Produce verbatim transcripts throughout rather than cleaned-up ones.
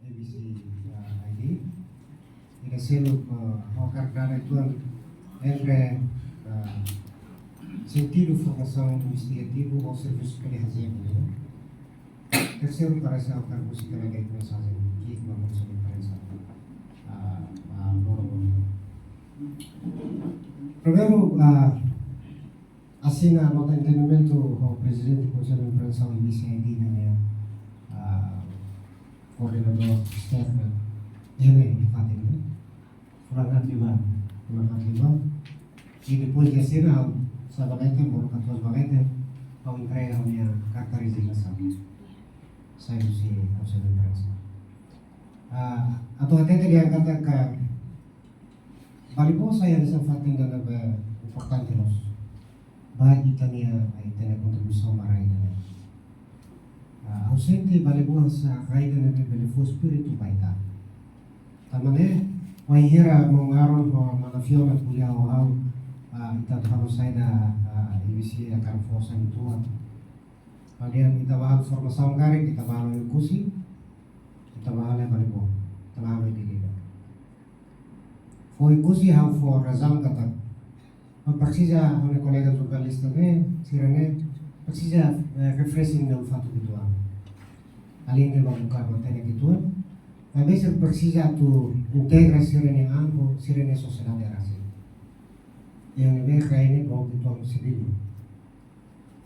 A B C, ah, I D. Ida seluk, ah, ha'u hakarak dada uitoan entre, ah, sentidu formasaun investigativu ou servisu P D H J nian. Terseiru, parese ha'u hakarak husik hela de'it mensajen ki'ik ba konsellu imprensa. Ah, ah, loron. Primeiru, ah, asina nota entendimentu ho Prezidente Konsellu Imprensa ou A B C I D nian, ah, koordenadór esterna, iha ne'e, iha fatin ne'e. Fulan haat liubá, fulan haat liubá. I depois de asina, ha'u sa'e ba leten, bolu katuas ba leten, ha'u entrega ha'u-nia karta rezignasaun. Sai husi Konsellu Imprensa. Ah, atu hatete dehan katak Balibo sai hanesan fatin ida ne'ebé importante loos ba ita-nia, ita-nia kontribuisaun ba rai ida-ne'e. Ah, ha'u sente Balibo hanesan rai ida ne'ebé bele fó espíritu ba ita. Tanba ne'e, wainhira maun Aaron ho mana Fiona ko'alia ho ha'u, ah, ita atu halo saida, ah, A B C hakarak fó sai uitoan. Kemudian ita bá halo formasaun karik, ita bá halo Oekusi, ita bá halo Balibo, ita bá halo Dili. Fó Oekusi ha'u fó razaun katak, ha'u presiza, ha'u-nia kolega jornalista ne'e, sira-ne'e, presiza, eh, refreshing nia olfatu uitoan. Alin de'it ba buka matéria uitoan, maibé sira presiza atu integra sira-nia an ho sira-nia sosiedade rasik. Iha ne'ebé rai ne'e dook uitoan husi Dili.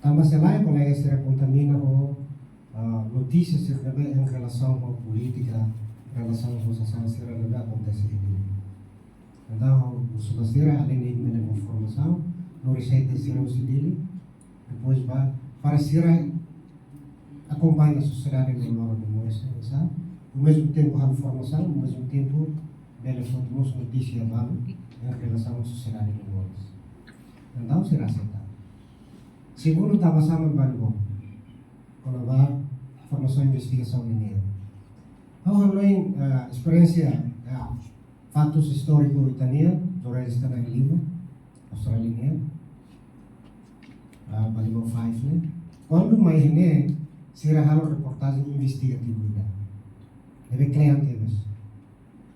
Tanba se lae kolega sira kontamina ho, ah, notísia sira ne'ebé em relasaun ho polítika, relasaun ho sasán sira ne'ebé akontese iha Dili. Entaun, ha'u husu ba sira, alin de'it bele fó formasaun, lori saida sira husi Dili, depois bá, para sira akompaña sosiedade no loro de moris, sabe? Ao mesmo tempo halo formasaun, ao mesmo tempo bele fó mós notísia balu em relasaun ho sosiedade no moris. Entaun, sira aseita. Segundu, tanba sá mak Balibo? Kona-ba formasaun investigasaun ninian. Ha'u hanoin, eh, esperiénsia, eh, faktus istóriku ita-nian, jornalista na'in-lima, Austrália nian, eh, Balibo Five ne'e. Kuandu mai iha ne'e, sira halo reportajen investigativu ida ne'ebé kle'an tebes.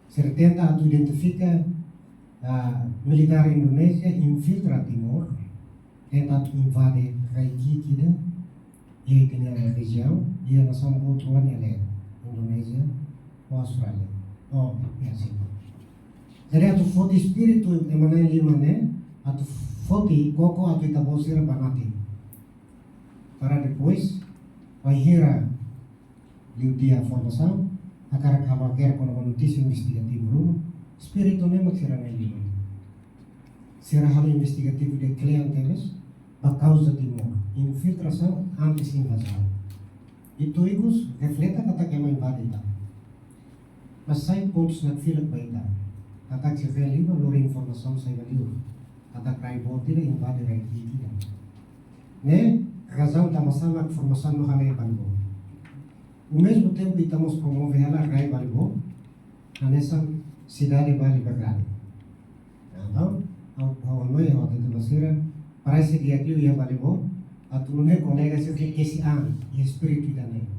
Sira tenta atu identifika, ah, militár Indonézia infiltra Timor, tenta atu invade rai ki'ik ida iha ita-nia rejiaun, iha nasaun boot rua nia leet, Indonézia ho Austrália. Oh, ya, sin. Jadi atu foti espíritu ema na'in-lima ne'e, atu foti koko atu ita-boot sira bá natin. Para depois, wainhira liu tiha formasaun, hakarak halo hakerek kona-ba notísia investigativu ruma, espíritu ne'e mak sira na'in-lima. Sira halo investigativu ida kle'an tebes ba kauza Timor, infiltrasaun antes invazaun. Ita ikus refleta katak ema invade ita. Mas sai pontus nakfilak ba ita. Katak sira na'in-lima lori informasaun saida liu. Katak rai boot ida invade rai ki'ik ida. Ne'e razaun tanba sá mak formasaun ne'e halo iha Balibo. Ao mesmo tempo, ita mós promove hela rai Balibo hanesan sidade ba liberdade. Entaun, ha'u, ha'u hanoin, ha'u hatete ba sira, parese di'ak liu iha Balibo, atu nune'e kolega sira kesi an iha espíritu ida-ne'e.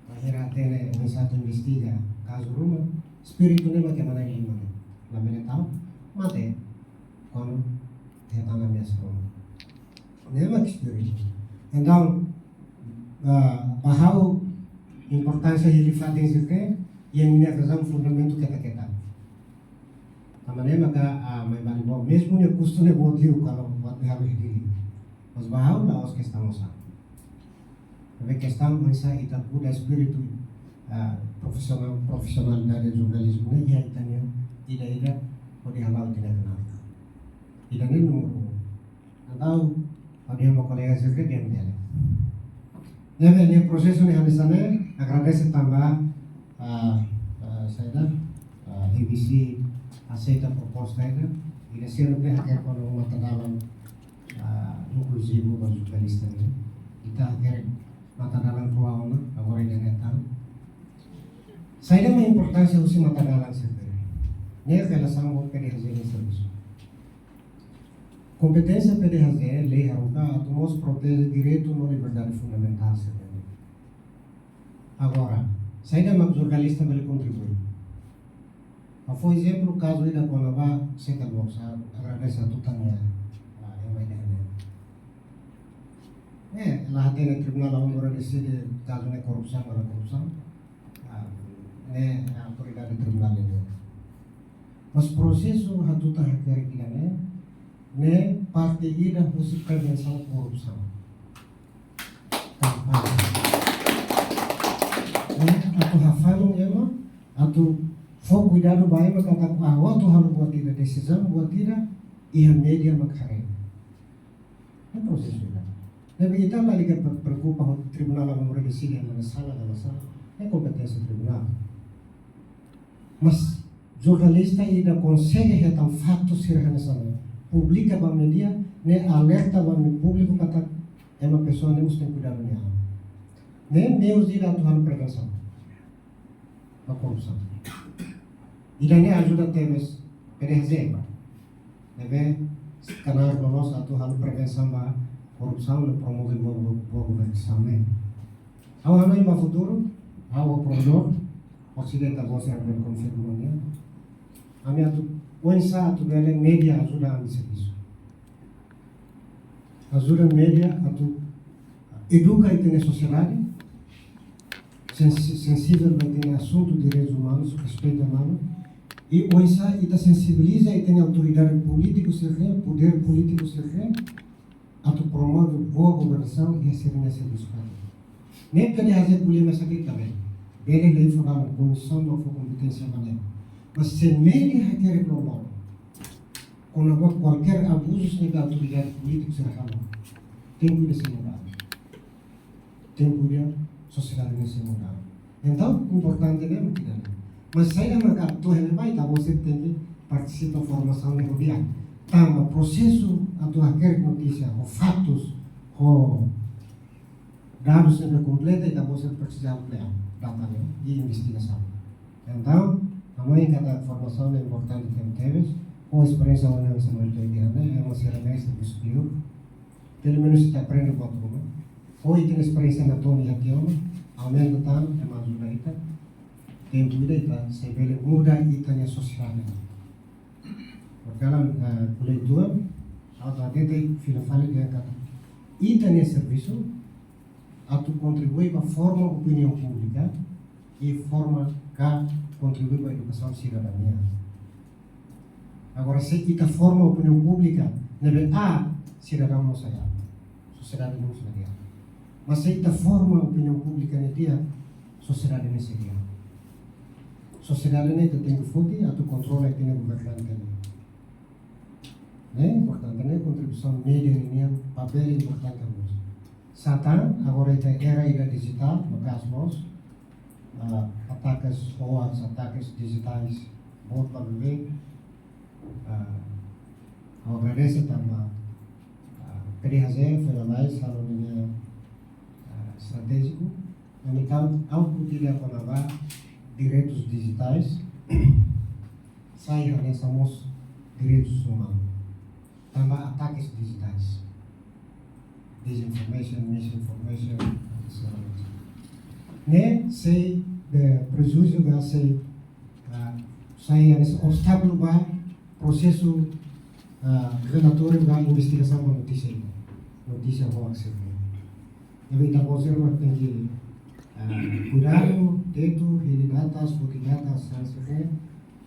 Wainhira hatene oinsá atu investiga kazu ruma, espíritu ne'e mak ema na'in-lima ne'e. Labele ta'uk, mate, kuandu hetan ameasa ruma. Ne'e mak espíritu. Entaun, ah, ba ha'u importánsia hili fatin sira-ne'e, iha ninia razaun fundamentu ketak-ketak. Tanba ne'e maka, ah, mai Balibo, mezmu nia kustu ne'e boot liu kalau buat ne'e halo iha Dili. Mas ba ha'u la'ós kestaun oinsá. Maibé kestaun oinsá ita kuda espíritu, ah, profisionál, profisionalidade jornalizmu ne'e iha ita-nia ida-idak hodi hala'o ita-nia knaar. Ida-ne'e númeru un. Entaun, ha'u dehan ba kolega sira dehan bele. Ne'ebé, ne'e prosesu ne'e hanesan ne'e, agradese tanba, ah, ah, saida, ah, A B C aseita proposta ida, ida seluk ne'e hakerek kona-ba matadalan, ah, inkluzivu ba jornalista ne'e. Ita hakerek matadalan rua ona, agora ida-ne'e tan. Saida mak importánsia husi matadalan sira-ne'e? Ne'e relasaun ho P D H J nia servisu. Kompeténsia P D H J, lei haruka atu mós proteje direitu no liberdade fundamentál sira-ne'e. Agora, Saida mak jornalista bele kontribui? Ha'u fó ezemplu kazu ida kona-ba Setal Box, agradese atu tanya, ah, ema ida-ne'e. Eh, la hatene tribunál agora deside kazu ne'e korrupsaun ka la korrupsaun. Ah, ne'e autoridade tribunál ne'e. Mas prosesu atu tanya kere kira ne'e, ne'e parte ida husi prevensaun korrupsaun. Kampaña. Eh, atu hafalu ema, atu fó kuidadu ba ema katak, ah, atu halo buat ida, desizaun buat ida, iha média mak haree. Ne'e prosesu ida. Ne'ebé ita la liga pre-, preokupa ho tribunál agora deside ema ne'e sala ka la sala. Ne'e kompeténsia tribunál. Mas jornalista ida konsege hetan faktu sira hanesan ne'e, publika ba média, ne'e alerta ba ami públiku katak ema pesoál ne'e mós tenke kuidadu nia an. Ne'e meius ida atu halo prevensaun ba korrupsaun. Ida-ne'e ajuda tebes P D H Z. Ne'ebé kanál loloos atu halo prevensaun ba korrupsaun no promove boa, boa, boa governasaun ne'e. Ha'u hanoin ba futuru, ha'u provedór, osidenta voz yang berkonfirmanya. Ami atu oinsá atu bele média ajuda ami servisu. Ajuda média atu eduka ita-nia sosiedade, sensi-, sensivel ba ita-nia asuntu direitus umanus, respeitu umanu, i oinsá ita sensibiliza ita-nia autoridade polítiku sira, podér polítiku sira, atu promove boa governasaun iha sira-nia servisu públiku. Ne'e P D H Z ko'alia mesak de'it ka lae. Bele lei fó ba kondisaun no fó kompeténsia ba ne'e. Mas se média hakerek loloos kona-ba kualkér abuzus ne'ebé autoridade polítiku sira halo, tempu ida sei muda. Tempu ida sosiedade ne'e sei muda. Entaun, importante ne'e mak ida-ne'e. Mas saida mak atu halo ba ita, ita-boot sira tenke partisipa formasaun ne'e ho di'ak. Tanba prosesu atu hakerek notísia, ho faktus, ho dadus ne'ebé kompleta, ita-boot sira presiza ampliadu data ne'e, i investigasaun. Entaun, ami hanoin katak formasaun ne'e importante tebes, ho esperiénsia ne'ebé ami sei mai tuir ne'e, ema sira ne'e servisu liu, pelumenus ita aprende buat ruma. Ho ita-nia esperiénsia ne'e to'o iha tiha ona, aumenta tan, ema ajuda ita. Tempu ida ita sei bele muda ita-nia sosiedade. Porke, eh, kolega tua, ha'u hatete fila fali dehan katak ita-nia servisu atu kontribui ba forma opiniaun públika, i forma ka kontribui ba edukasaun sidadania. Agora, se ita forma opiniaun públika ne'ebé aat, sidadaun mós aat, sosiedade mós aat. Mas se ita forma opiniaun públika ne'e di'ak, sosiedade ne'e sei di'ak. Sosiedade ne'e ita tenke foti atu kontrola ita-nia governante ne'e. Ne'e importante, ne'e kontribuisaun média nian papél importante mós. Sá tan, agora ita era ida dijitál, no kazu mós, ah, atakes hoax, atakes dijitais, boot ba beibeik, ah, ha'u agradese tanba, ah, P D H Z, Federal Lais, halo ninia, ah, estratéjiku, ami tau output ida kona-ba direitus dijitais, sai hanesan mós direitus umanus. Tanba atakes dijitais. Disinformation, misinformation, et cetera. Ne'e sei, eh, prejuízu ka sei, ah, sai hanesan obstákulu ba prosesu, ah, relatóriu ka investigasaun ba notísia, notísia hoax ne'e. Ne'ebé ita-boot sira mak tenke, ah, kuidadu, tetu, hili datas, foti datas, hanesan ne'e,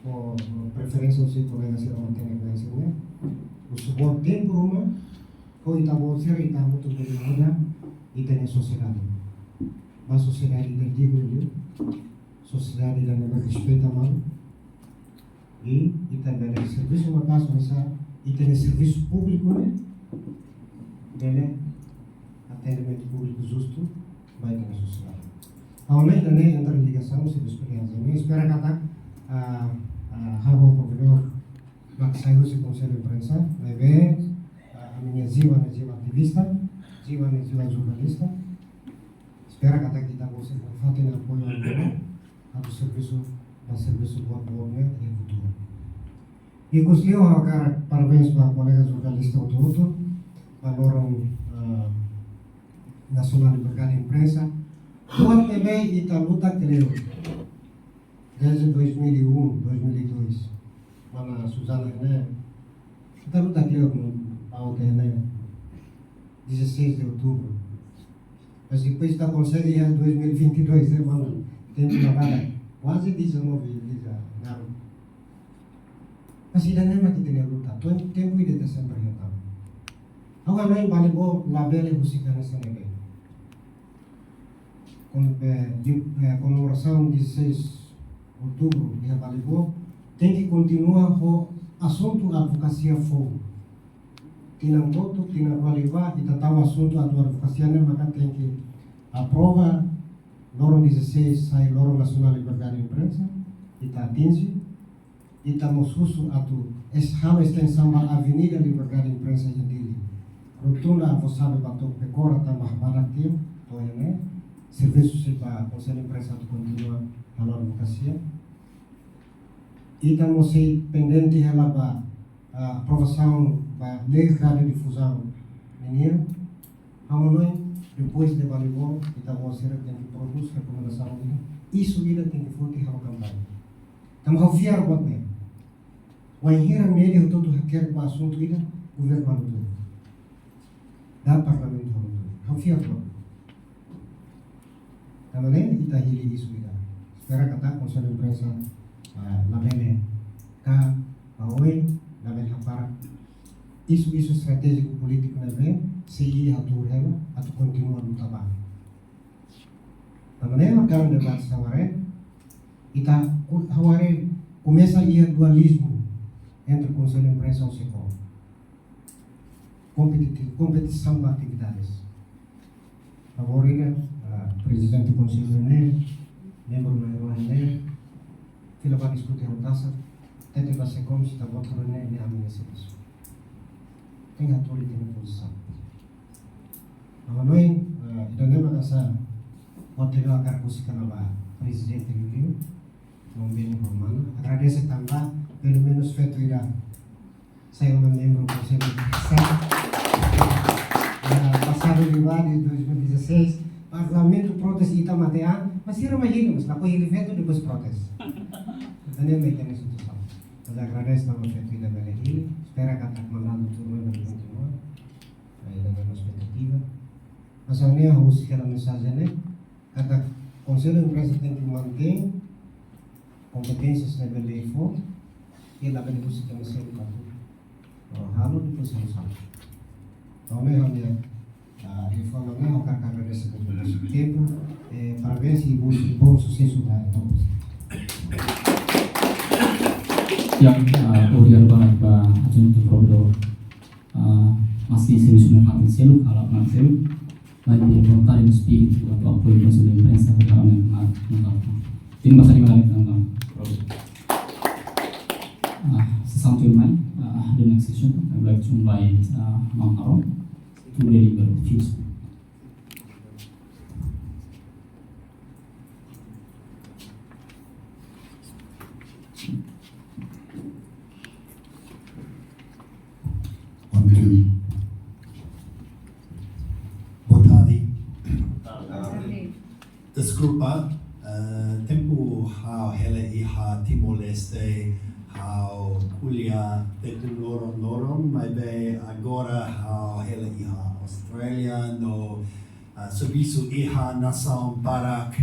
ho, ho preferénsia husi kolega sira mak tenke hanesan ne'e. Husu boot tempu ruma, ho ita-boot sira ita hamutuk bele muda ita-nia sosiedade. Ba sosiedade ida dignu, sosiedade ida ne'ebé respeita malu. I ita bele servisu maka'as, hanesan ita-nia servisu públiku ne'e bele atendimentu públiku justu ba ita-nia sosiedade. Ha'u hanoin ida-ne'e entre ligasaun servisu P D H Z. Espera katak, ah, ah, ha'u provedór mak sai husi Konsellu Imprensa, maibé, ah, ami-nia jiwa ne'e jiwa ativista, jiwa ne'e jiwa jornalista. Espera katak ita-boot sira nafatin apoiu ami atu servisu, ba servisu boot-boot ne'e iha futuru. Ikusliu ha'u hakarak parabéns ba kolega jornalista hotu-hotu, ba loron, eh, Nasionál Liberdade Imprensa, Tuan ne'ebé ita luta kleur. Desde dois mil e um, dois mil e dois. Mana Susana ne'e, ita luta kleur no pauta ne'e, dezasseis de outubro. Mas depois ita konsege iha dois mil e vinte e dois, eh, mana? Tempu la barak. Kuaze dezanove, dezanove. Mas ida-ne'e mak ita-nia luta. Tuan tempu ida ita sempre hetan. Agora, iha Balibo labele husik hanesan ne'ebé. Kon-, eh, di-, eh, komemorasaun dezasseis outubro iha Balibo tenke kontinua ho asuntu advokasia foun. Tinan kotuk, tinan rua liubá, ita tau asuntu atu advokasia ne'e maka tenke aprova loron dezasseis sai Loron Nasionál Liberdade de Imprensa, ita atinje, ita mós husu atu es-, halo estensaun ba Avenida Liberdade de Imprensa iha Dili. Rotunda Avó Sabe ba to'o Pekora tanba barak tiha, to'o iha ne'e, servisu sei ba Konsellu Imprensa atu kontinua halo advokasia. Ita mós sei pendente hela ba, ah, aprovasaun ba lei radiodifuzaun ninian. Ha'u hanoin, depois de Balibo, ita-boot sira tenke prodús rekomendasaun ida. Isu ida tenke foti halo kampaña. Tanba ha'u fiar buat ne'e. Wainhira média hotu-hotu hakerek ba asuntu ida, governu halo tuir. Dala ruma parlamentu halo tuir. Ha'u fiar buat ne'e. Tanba ne'e ita hili isu ida. Espera katak Konsellu Imprensa, ah, labele ka, ba oin, labele hapara isu-isu estratéjiku polítiku ne'ebé sei hatuur hela atu kontinua luta ba. Tanba ne'e, mak dala ida debate ha'u haree, ita ku-, ha'u haree komesa iha dualizmu entre Konsellu Imprensa ho SEKOL. Kompetiti-, kompetisaun ba atividades. Favór ida, ah, Prezidente Konsellu ne'e, membru na'in-rua ne'e, fila ba diskute ho tasak, tete ba SEKOL, se ita-boot halo ne'e, ne'e ami-nia servisu. Tenke hatuur ita-nia pozisaun. Ha'u hanoin, eh, ida-ne'e mak hanesan, ha'u tenke hakarak husik hela ba Prezidente Lulio, no Beni Romana. Agradese tanba, pelumenus feto ida sai ona membru Konsellu. Sa-, eh, pasadu liubá de dois mil e dezasseis, Parlamentu protes ita matean, mas sira mai hili, mas lakohi hili feto, depois protes. Ida-ne'e mak ita-nia situasaun. Mas agradese tanba feto ida bele hili, espera katak mandatu tuur ne'e bele kontinua. Ida-ne'e mak espetativa. Mas ha'u-nia husik hela mensajen ne'e, katak Konsellu Imprensa tenke mantein kompeténsia ne'ebé lei fó, i labele husik hanesan ne'e katak, oh, halo depois halo sala. Entaun, ne'e ha'u-nia, ah, informa ne'e, ha'u hakarak agradese ba to'o tempu, eh, parabéns i bom, bom susesu ba todos. Ya, ah, obrigadu barak ba adjuntu provedór. Ah, maski servisu ne'e fatin seluk, halo fatin seluk, maibé iha vontade no espíritu atu apoiu Konsellu Imprensa, ha'u hakarak mensajen. Tenke basa di mana kita, ah, sesantu mai, ah, the next session, I would like to invite, ah, Maun Aaron to deliver the feast. One, two. Boa tarde. Boa tarde. Deskulpa, eh, tempu ha'u hela iha Timor-Leste, ha'u ko'alia Tetun loron-loron, maibé agora ha'u hela iha Austrália, no ah, servisu iha nasaun barak,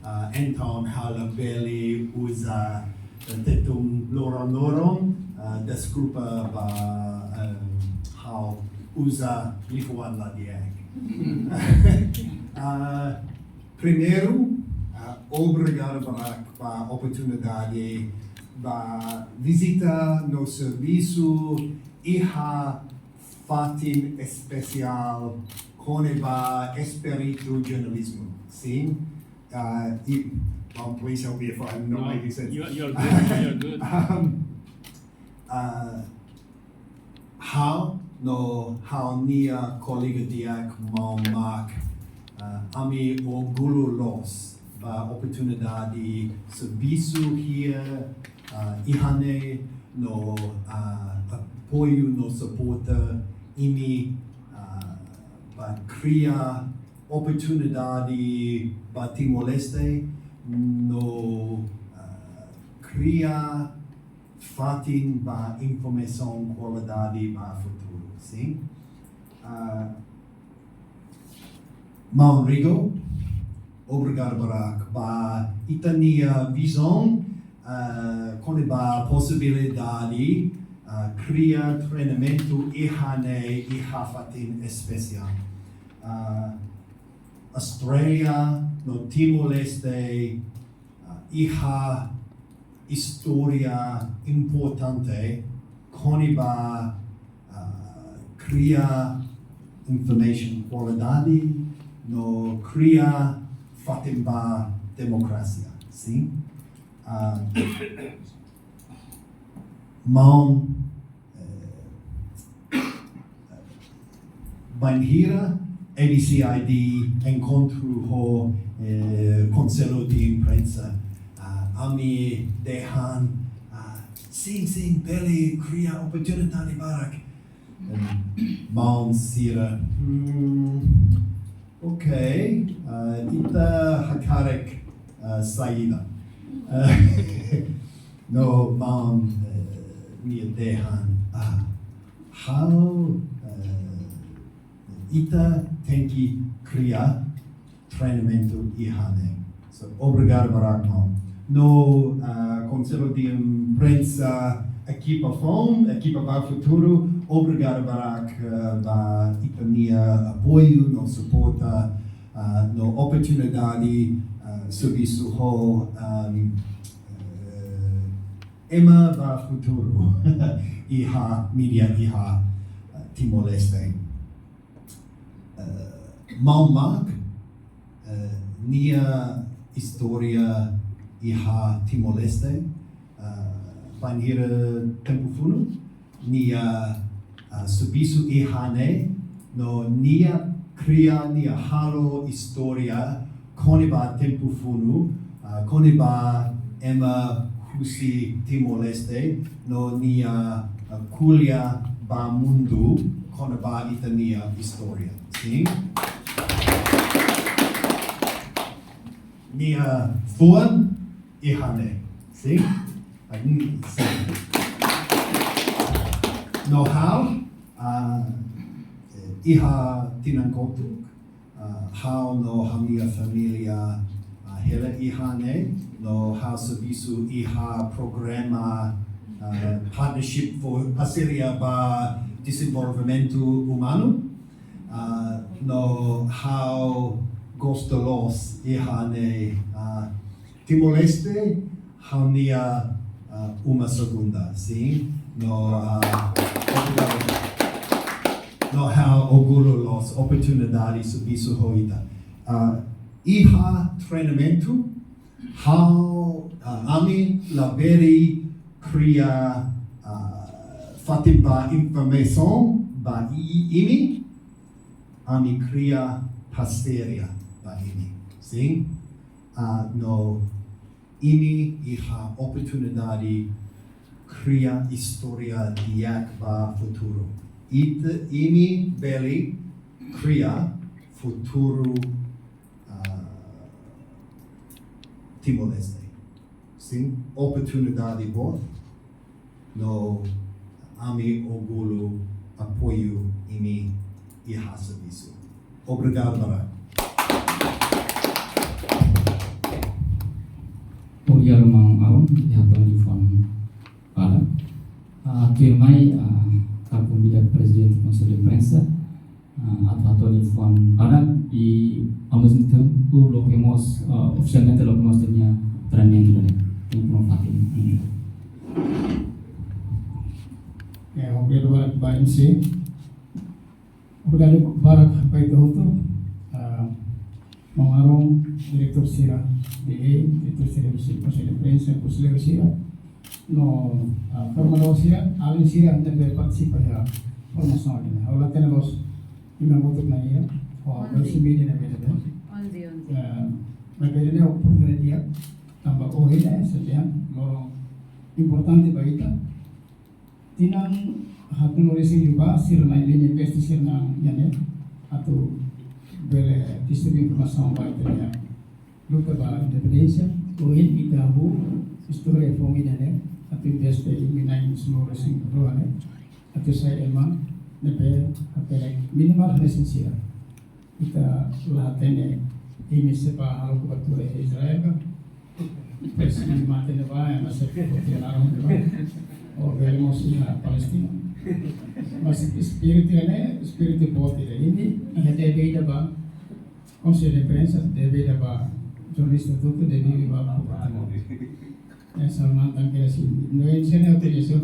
ah, entaun ha'u labele uza, eh, Tetun loron-loron, ah, deskulpa ba, eh, ha'u uza liafuan la di'ak. Ah, primeiru, ah, obrigadu barak ba oportunidade ba vizita no servisu iha fatin espesiál kona-ba espíritu jornalizmu. Sin, ah, i, um, please help me if I'm not No, making sense. you, you're good, you're good. Um, ah, ha'u no ha'u-nia kolega di'ak Maun Mark, ah, ami orgullu loos ba oportunidade servisu hela, ah, iha ne'e no, ah, apoiu no suporta imi, ah, ba kria oportunidade ba Timor-Leste no, ah, kria fatin ba informasaun kualidade ba futuru, sin? Ah, Maun Rigo, obrigadu barak ba ita-nia vizaun, ah, kona-ba posibilidade, ah, kria treinamentu iha ne'e iha fatin espesiál. Ah, Austrália no Timor-Leste, ah, iha istória importante kona-ba, ah, kria informasaun kualidade no kria fatin ba demokrasia, sin? Ah, maun, eh, bainhira A B C I D enkontru ho, eh, Konsellu de Imprensa, ah, ami dehan, ah, sin, sin, bele kria oportunidade barak. Em, maun sira, hmm, ok, ah, ita hakarak, ah, saida? Ah, no maun, eh, nia dehan, ah, ha'u, eh, ita tenke kria treinamentu iha ne'e. So, obrigadu barak, maun. No, ah, Konsellu de Imprensa, ekipa foun, ekipa ba futuru, obrigadu barak, ah, ba ita-nia apoiu no suporta, ah, no oportunidade, ah, servisu ho, ah, eh, ema ba futuru iha mídia iha, eh, Timor-Leste. Eh, maun Mark, eh, nia istória iha Timor-Leste, eh, bainhira tempu funu, nia, ah, servisu iha ne'e, no nia kria, nia halo istória kona-ba tempu funu, ah, kona-ba ema husi Timor-Leste, no nia, ah, ko'alia ba mundu kona-ba ita-nia istória. Sin? Nia fuan iha ne'e. Sin? Ah, mm, sin. No ha'u, ah, eh, iha tinan kotuk, ah, ha'u no ha'u-nia família, ah, hela iha ne'e, no ha'u servisu iha programa, ah, Partnership for, Parseria ba Dezenvolvimentu Umanu, ah, no ha'u gosta loos iha ne'e, ah, Timor-Leste, ha'u-nia, ah, uma segunda, sin? No, ah, obrigadu. No ha'u orgullu loos oportunidade servisu ho ita. Ah, iha treinamentu, ha'u, ah, ami labele kria, ah, fatin ba informasaun ba i-, imi, ami kria parseria ba imi. Sin? Ah, no imi iha oportunidade kria istória di'ak ba futuru. Ita, imi bele kria futuru, ah, Timor-Leste. Sin, oportunidade boot, no ami orgullu apoiu imi iha servisu. Obrigadu barak. Obrigadu, maun Aaron, iha hato'o nia fuan badak. Ah, tuirmai, ah, ha'u konvida Prezidente Konsellu de Imprensa, ah, atu hato'o nia fuan badak i, ao mesmo tempo, loke mós, ah, ofisialmente loke mós ita-nia treinamentu ne'e. Tempu no fatin. Ya, obrigadu barak ba M C. Obrigadu barak ba ita hotu, ah, maun Aaron, diretór sira, D E, diretór sira husi Konsellu de Imprensa, konselleiru sira, no, ah, formadór sira, alin sira ne'ebé partisipa iha formasaun ne'e. Ha'u la hatene loos imi hotu-hotu nia, ho, onze. Husi mídia ne'ebé de'it. Onze, onze. Ah, maibé ne'e oportunidade di'ak, tanba ohin ne'e, sei dehan, loron importante ba ita. Tinan haatnulu resin liubá, sira na'in-lima investe sira-nia an iha ne'e, atu bele distribui informasaun ba ita-nia luta ba independénsia, ohin ita hahú istória foun ida-ne'e, atu investe imi na'in-sanulu-resin rua ne'e, atu sai ema ne'ebé hakerek minimál hanesan sira. Ita la hatene imi sei bá halo kobertura iha Israel ka? Depois imi mate ne'ebá, ema sei foti laran ne'ebá. Ou bele mós iha Palestina. Mas espíritu ne'e, espíritu boot ida. Imi iha deve ida ba Konsellu de Imprensa, deve ida ba jornalista hotu, deve ida ba Porta Timor. Esa mantan ke si, no en sene utilización.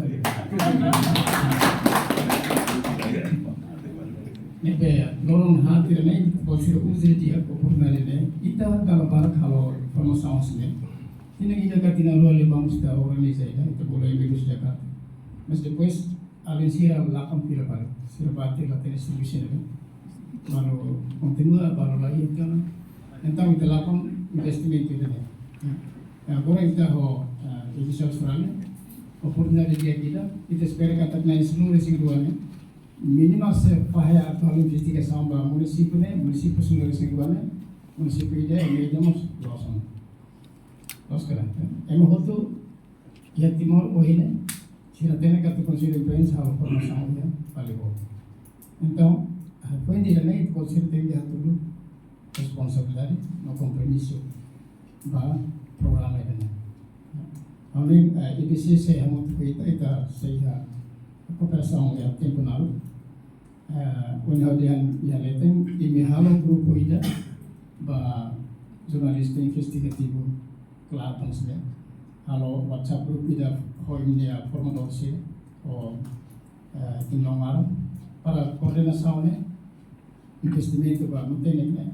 Ne'ebé, loron haat ida-ne'e, ita bele uza di'ak oportunidade ne'e, ita dala barak halo formasaun sira-ne'e. Tinan ida ka tinan rua liubá mós ita organiza ida, ita bolu amigos Jakarta. Mas depois, alin sira lakon fila fali, sira bá tiha la hatene solusaun ne'e. Balu kontinua, balu la iha tiha ona. Entaun ita lakon investimentu ida-ne'e. Ya, agora ita ho, eh, edisaun Austrália, oportunidade di'ak ida, ita espera katak na'in-sanulu-resin rua ne'e, minimál sei fahe atu halo investigasaun ba munisípiu ne'e, munisípiu sanulu-resin rua ne'e, munisípiu ida, ema ida mós loos ona. Loos ka lae, ema hotu iha Timor ohin ne'e, sira hatene katak Konsellu de Imprensa halo formasaun iha fali boot. Entaun, ah, foin ida-ne'e, ita-boot sira tenke hatudu responsabilidade no kompromisu ba programa ida-ne'e. Ha'u hanoin, eh, I B C sei hamutuk ho ita, ita sei iha kooperasaun iha tempu naruk. Eh, ohin ha'u dehan iha leten, imi halo grupu ida ba jornalista investigativu Klatans ne'e. Halo WhatsApp grupu ida ho imi-nia formadór sira, ho, eh, tim Longmaro, para koordenasaun ne'e, investimentu ba matenek ne'e,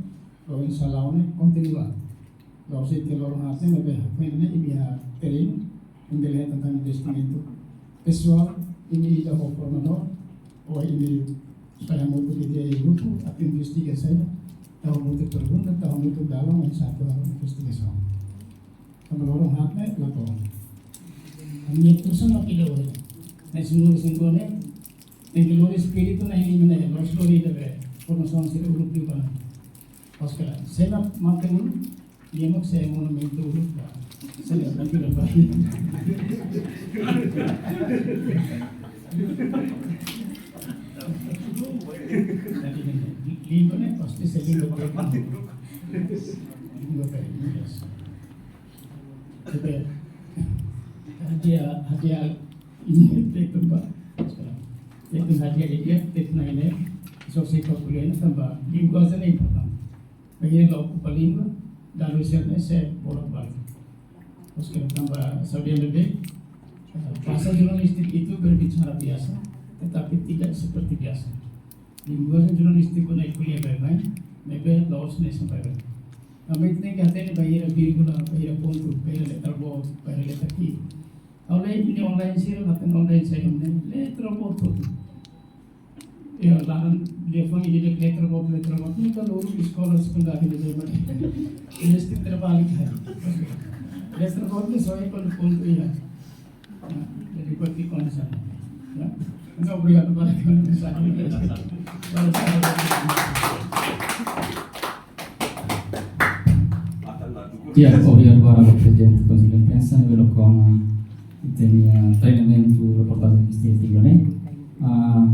loron sira la'o ne'e, kontinua. La'ós de'it loron haat ne'e, maibé foin ne'e imi iha terrenu, imi bele hetan tan investimentu pesoál, imi ida ho formadór, ou imi sai hamutuk iha grupu, atu investiga saida, tau hamutuk pergunta, tau hamutuk dalan, oinsá atu halo investigasaun. Tanba loron haat ne'e, la to'o. Ami terus sama kilo, na'in-sanulu-resin rua ne'e, tenke lori espíritu ne'e, imi ne'e, loos lori ida-ne'ebé, formasaun sira uluk liubá. Loos ka lae, se ema mate uluk, nia mós sei monumentu uluk ba. Sei monumentu uluk ba. Jadi, lingkungan pasti sei lingkungan. Lingkungan, yes. Jadi, hadiah, hadiah ini tetun ba. Tetun hadiah ida, tetun ne'e, sosiál kulturál ne'e tanba linguajen ne'e importante. Bainhira la okupa língua, dalan sira-ne'e sei bolak-balik. Terus ke tanba sabian lebih, eh, bahasa jurnalistik itu berbicara biasa, tetapi tidak seperti biasa. Linguajen jurnalístiku ne'e ko'alia baibain, maibé la'ós hanesan baibain. Tanba ita tenke hatene bainhira vírgula, bainhira pontu, bainhira letra boot, bainhira letra key. Ha'u lee iha online sira, la hatene online sira ne'e, letra boot hotu. Ya, laran lia fali ida letra boot, letra boot. Ita lori eskola sekundária ne'e, maibé. Ini sedikit terbalik, ya. Letra boot ne'e só iha pontu, pontu, ya. Nah, jadi buat di kono sana. Ya. Enggak, obrigadu para kono sana. Ya, obrigadu para Prezidente Konsellu de Imprensa, ne'ebé lokona ita-nia treinamentu reportajen investigativu ne'e. Ah,